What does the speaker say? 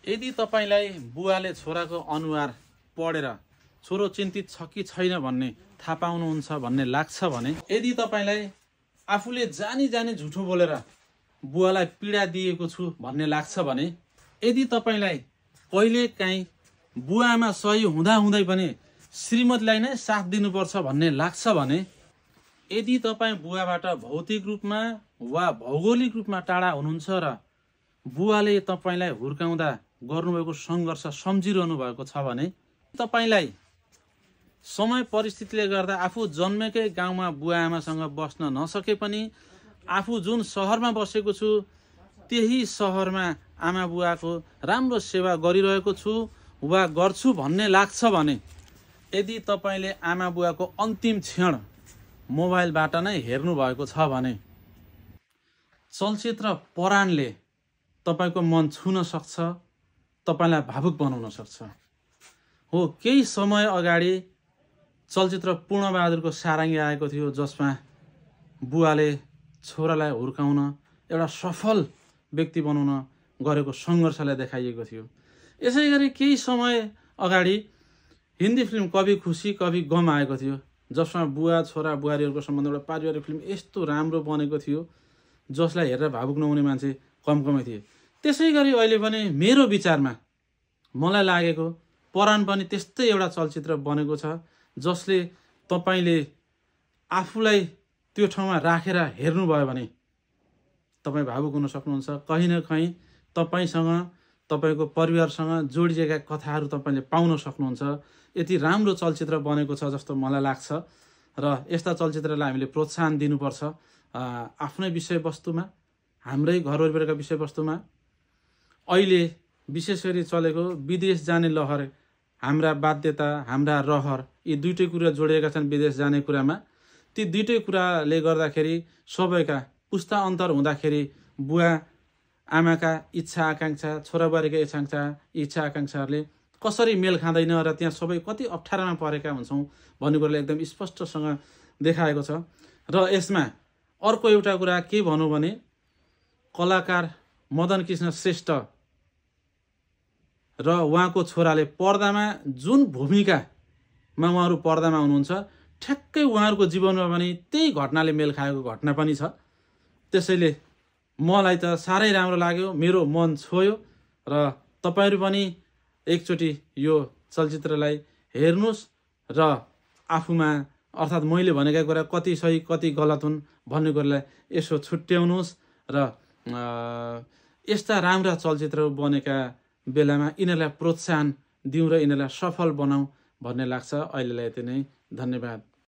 यदि तपाईलाई बुवाले छोराको अनुहार पढेर छोरो चिन्तित छ कि छैन भन्ने थाहा पाउनुहुन्छ भन्ने लाग्छ भने, यदि तपाईलाई आफूले जानी जानी झुठो बोलेर बुवालाई पीडा दिएको छु भन्ने लाग्छ भने, यदि तपाईलाई कहिलेकाहीँ बुवामा सही हुँदै पनि श्रीमतीलाई नै साथ दिनुपर्छ भन्ने लाग्छ भने, यदि तपाईँ बुवाबाट भौतिक रूपमा वा भौगोलिक रूपमा टाढा हुनुहुन्छ र बुवाले तपाईलाई हुर्काउँदा गर्नुभएको सङ्घर्ष सम्झिरहनु भएको छ भने, तपाईलाई समय परिस्थितिले गर्दा आफू जन्मेकै गाउँमा बुवा आमासँग बस्न नसके पनि आफू जुन सहरमा बसेको छु त्यही सहरमा आमा बुवाको राम्रो सेवा गरिरहेको छु वा गर्छु भन्ने लाग्छ भने, यदि तपाईले आमा बुवाको अन्तिम क्षण मोबाइलबाट नै हेर्नु भएको छ भने, चलचित्र पराणले तपाईको मन छुन सक्छ, तपाईलाई भावुक बनाउन सक्छ। हो, केही समय अगाडि चलचित्र पूर्णबहादुरको सारङ्गी आएको थियो, जसमा बुवाले छोरालाई हुर्काउन एउटा सफल व्यक्ति बनाउन गरेको सङ्घर्षलाई देखाइएको थियो। यसै गरी केही समय अगाडि हिन्दी फिल्म कभी खुसी कभी गम आएको थियो, जसमा बुवा छोरा बुहारीहरूको सम्बन्ध एउटा पारिवारिक फिल्म यस्तो राम्रो बनेको थियो जसलाई हेरेर भावुक नहुने मान्छे कमै थिए। त्यसै गरी अहिले पनि मेरो विचारमा मलाई लागेको पराण पनि त्यस्तै एउटा चलचित्र बनेको छ, जसले तपाईले आफूलाई त्यो ठाउँमा राखेर हेर्नुभयो भने तपाईँ भावुक हुन सक्नुहुन्छ। कहीँ न कहीँ तपाईँसँग तपाईँको परिवारसँग जोडिएका कथाहरू तपाईँले पाउन सक्नुहुन्छ। यति राम्रो चलचित्र बनेको छ जस्तो मलाई लाग्छ र यस्ता चलचित्रलाई हामीले प्रोत्साहन दिनुपर्छ। आफ्नै विषयवस्तुमा, हाम्रै घर वरिपरिका विषयवस्तुमा अहिले विशेष गरी चलेको विदेश जाने लहर, हाम्रा बाध्यता, हाम्रा रहर, यी दुईटै कुरा जोडिएका छन् विदेश जाने कुरामा। ती दुईटै कुराले गर्दाखेरि सबैका पुस्ता अन्तर हुँदाखेरि बुवा आमाका इच्छा आकाङ्क्षा, छोराबुहारीका इच्छा आकाङ्क्षाहरूले कसरी मेल खाँदैन र त्यहाँ सबै कति अप्ठ्यारामा परेका हुन्छौँ भन्ने कुराले एकदम स्पष्टसँग देखाएको छ। र यसमा अर्को एउटा कुरा के भनौँ भने, कलाकार मदन कृष्ण श्रेष्ठ र उहाँको छोराले पर्दामा जुन भूमिकामा उहाँहरू पर्दामा हुनुहुन्छ, ठ्याक्कै उहाँहरूको जीवनमा पनि त्यही घटनाले मेल खाएको घटना पनि छ। त्यसैले मलाई त साह्रै राम्रो लाग्यो, मेरो मन छोयो र तपाईँहरू पनि एकचोटि यो चलचित्रलाई हेर्नुहोस् र आफूमा अर्थात् मैले भनेका कुरा कति सही कति गलत हुन् भन्ने कुरालाई यसो छुट्याउनुहोस् र यस्ता राम्रा चलचित्रहरू बनेका बेलामा यिनीहरूलाई प्रोत्साहन दिउँ र यिनीहरूलाई सफल बनाऊ भन्ने लाग्छ। अहिलेलाई यति नै, धन्यवाद।